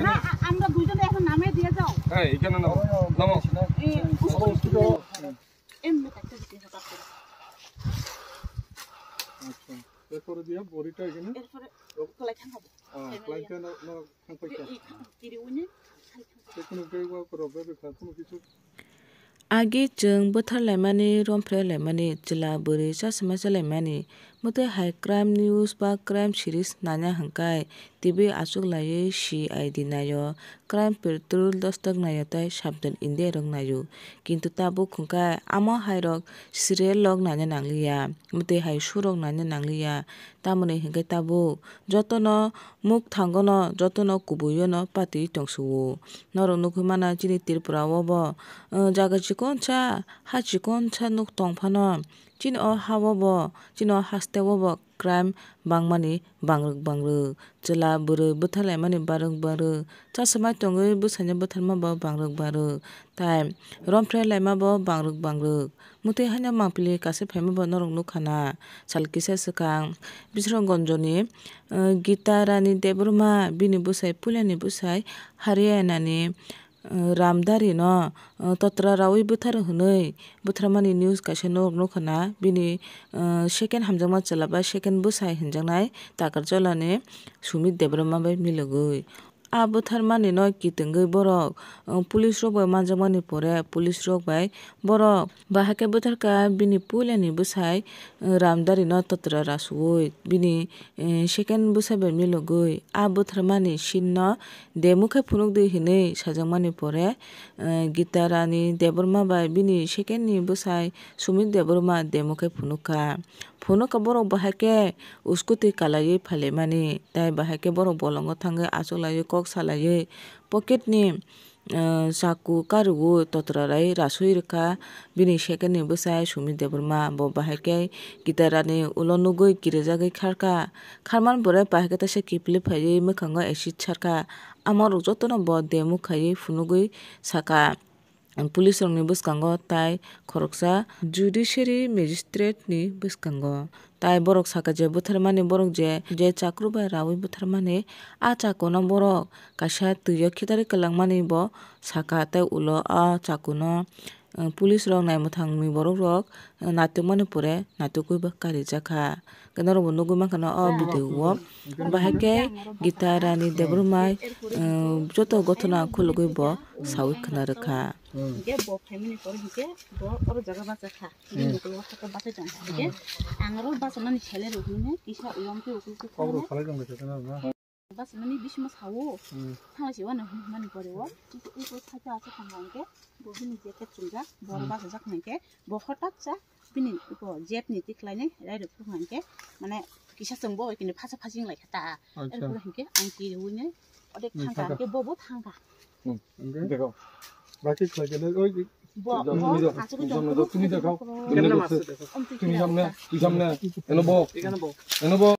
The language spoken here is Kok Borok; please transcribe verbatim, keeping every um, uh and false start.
না, আ-, আমরা দুইজন এখন নামিয়ে দিয়ে যাও। এই, এখানে নামো। নামো। এই, উস্কো, উস্কো। এমনি কাটতে দিতে হবে, কাটতে। আচ্ছা, এরপরে দিয়ে বড়িটা এখানে? এরপরে কলাই খান হবে। হ্যাঁ, কলাই খান, না, না, খান এই, পাইছে। এই খান, তিরি উনি, খাই খান। যে কোনো কেউ বা করো, বেবে খান, কোনো কিছু। Agi chwng bwthar laimani, romphre laimani, chwla bwrwi chasma chalaimani, mwtwi hai crime news ba crime series naina hwnkhe T V achuk laiwi C I D naio, Crime Patrol, Dastak naio tei Sabdhan India rok naio. Kintu tabuk hwnkhe amo hai rok serial rok naina nangliya, mwtwi hai show rok naina nangliya. Tamoni hwnkhe tabuk jotono mukthangono, jotono kubuiono patwi tongsuo. Norok nugwi mano chini Tripura o bo, uh, jaga chikonsa, ha chikonsa nuk tongphano. Chini o ha o bo, chini o haste o bo crime bangmani bangrwk bangrwk. Chwla bwrwi bwthar laimani bangrwk bangrwk. Chasma tongwi bwsaino bwtharma bo bangrwk bangrwk. Tai romphre laima bo bangrwk bangrwk. Mwtwi haino mangpili kaisa phaima bo norok nukha na. Sal kisa swkang Bisramganjoni, uh, Gita Rani Debbarma bini bwsai puilani bwsai Haryanani, uh, Ramdari no, uh, totra rawi bwthar hwnwi bwtharmani news kaisa norok nukha na. Bini, uh, second hamjakma chwla ba second bwsai hwnjaknai Takarjalani Sumit Debbarma bai milogwi. A bwtharmani no kitwngwi borok, uh, police rok bai manjakmani pore police rok bai borok bahai khe bwtharkha bini puilani bwsai, uh, Ramdari no totra rasuwi bini, uh, second bwsai bai milogwi a bwtharmani scene no demo khe phunukdi hinwi sajakmani pore, uh, Gita Rani Debbarma bai bini second ni bwsai Sumit Debbarma demo khe phunukha. Phunukha borok bahai khe scooty kalaiwi phailaimani, tai bahai khe borok bolongo thangwi achuklaiwi kok salaiwi pocket ni, eh, chaku kariwi totra rai rasui rwkha bini second ni bwsai Sumit Debbarma. Bo bahai khe Gita Rani ulo nugwi kirijagwi kharkha. Kharmani pore bahai khe teisa kiphilwi phaiwi mwkhango acid sarkha. Ama rok jotono bo demo khaiwi phunugwi sakha. Police rokni bwskango tai khoroksa judiciary magistrate ni bwskango tai borok sakha je bwtharmani borok je, je chakru bai rawi bwtharmani a chakuno borok kaisa twi o khitarwi kwlangmani bo sakha tei ulo a chakuno, uh, police rok naimwthangni borok rok, uh, naitokmani pore naitokwi bo karijakha. Norok bo nugwi mankha na o video o. Bahai khe Gita Rani Debbarma, eh, joto gothona khulugwi bo sawi khna rwkha. Hinkhe bo phaimani pore hinkhe bo oro jaga bachakha. Bini ukulok o hata bachai tongkha. Hinkhe ang oro bachanani salai rok hinwi kisa ulomtwi ukulok kisa bachanani bisimo sao. Thangla se uanw hinmani pore o. Iko sacha acha thangkha hinkhe bo bini jacket chumjak. Bo oro bachajak hinkhe bo hotak cha bini iko jet ni tikhlai ni rai rok phuru hwnkhe mane kisa chwng bo kini phacha phaching lai kha ta. Acha. Ero phuru hwnkhe ang kiri ui nai odek thangkha hwnkhe bo bo thangkha. Hwnkhe? Dekho. Baki khlai khe nai oi. Bo, bo, achuk tong. Tumi dekho. Tumi dekho. Tumi samne, tumi samne. Eno bo. Eno bo.